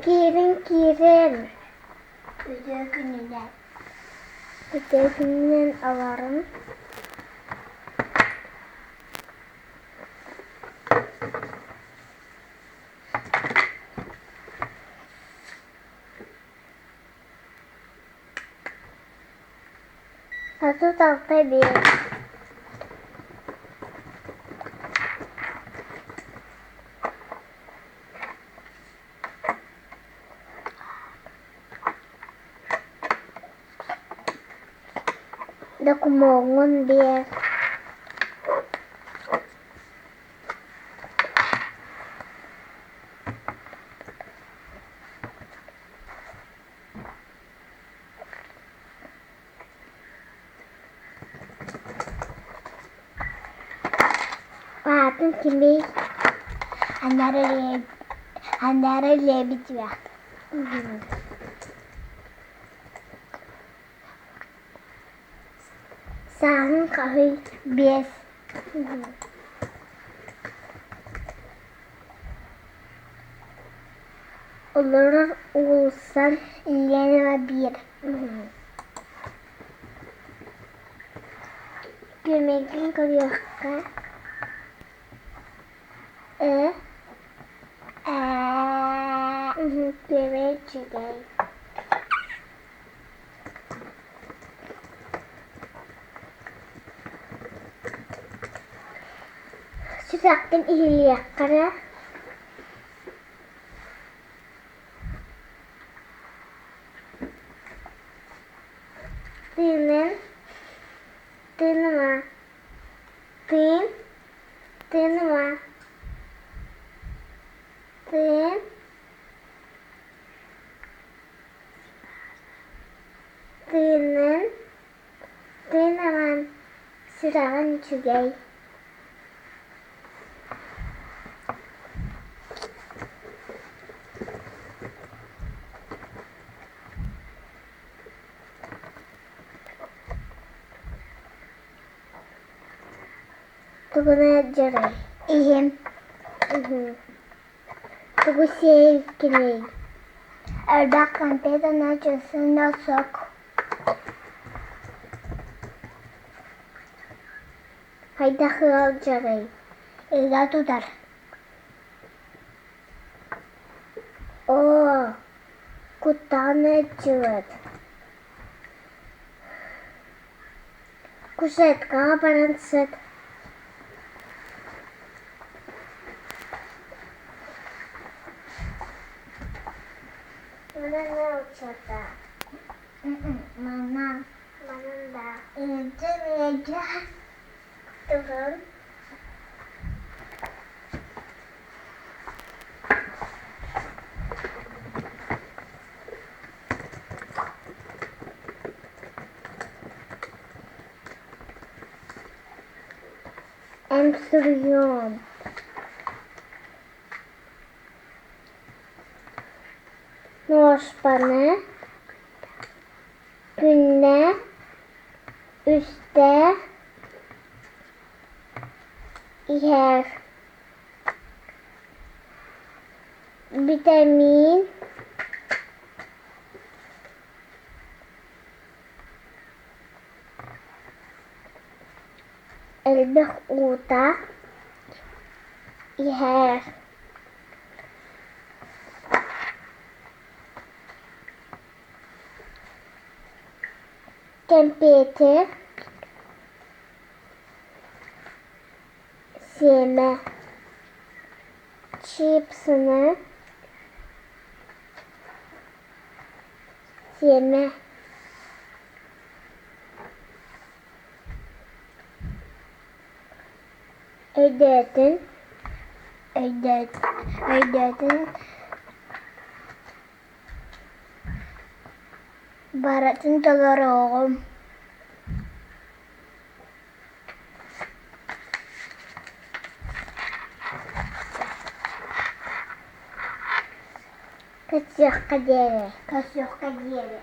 Киирин киирин Үтүө күнүнэн Үтүө күнүнэн олорун 36 5. Докумуоҥҥун биэр. Аатын кимий? Анара Лебедева. Сааһын хаһый? 5. Олорор уулуссан Ленина 1. Күөмэйгин көрүөххэ Э Күөмэй үчүгэй. Сүрэхпин иһиллиэххэ эрэ. Тыынын, тыыныма, тыын, тыыныма, тыын, тыынын, тыынаман, сүрэҕин үчүгэй. Тугунай дьарай? Иһим. Тугу сиэйиккиний? Элбэх компьютернай часы сок. Хайдах ыалдьарый? Ыга тутар. Оо, куттаҕын ыалдьыбыт. Кушеткаҕа баран сыт. Манан ыалдьыта. Манан. Манан да. Ыалдьан ыалдьа. Тугун? Эн суруйуом. Нуоспаны күннэ үстэ иһэр. Битэмиин элбэх уута иһэр. Кэмпиэти сиэмэ, чипсыны сиэмэ. Өйдөөтүн, өйдөөтүн барытын толоруоҕум. Көрсүөххэ диэри, көрсүөххэ диэри.